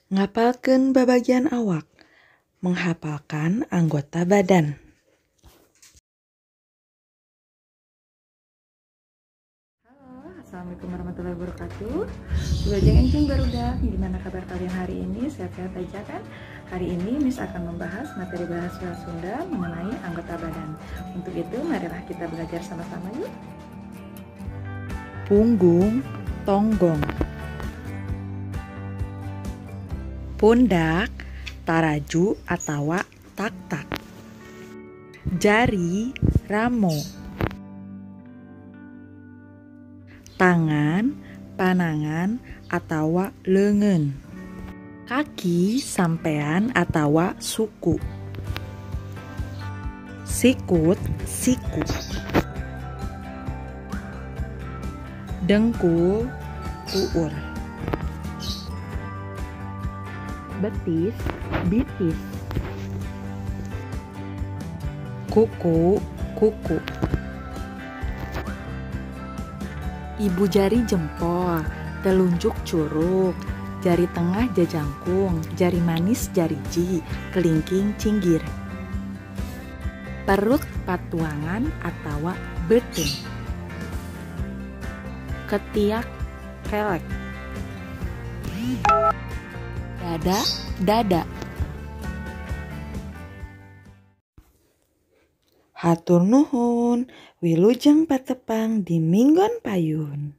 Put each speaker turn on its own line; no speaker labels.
Ngapalkeun babagian awak, menghafalkan anggota badan.
Halo, assalamualaikum warahmatullahi wabarakatuh. Wilujeng enjing barudak, gimana kabar kalian hari ini? Sehat-sehat aja kan? Hari ini Miss akan membahas materi bahasa Sunda mengenai anggota badan. Untuk itu, marilah kita belajar sama-sama yuk.
Punggung, tonggong. Pundak, taraju atawa tak-tak. Jari, ramo. Tangan, panangan atawa leungeun. Kaki, sampean atawa suku. Sikut, siku. Dengkul, kuur. Betis, bitis. Kuku, kuku. Ibu jari jempol, telunjuk curug, jari tengah jajangkung, jari manis jariji, kelingking cinggir. Perut patuangan atawa beuteung. Ketiak kelek. Dada, dada.
Hatur nuhun, wilujeng patepang di minggon payun.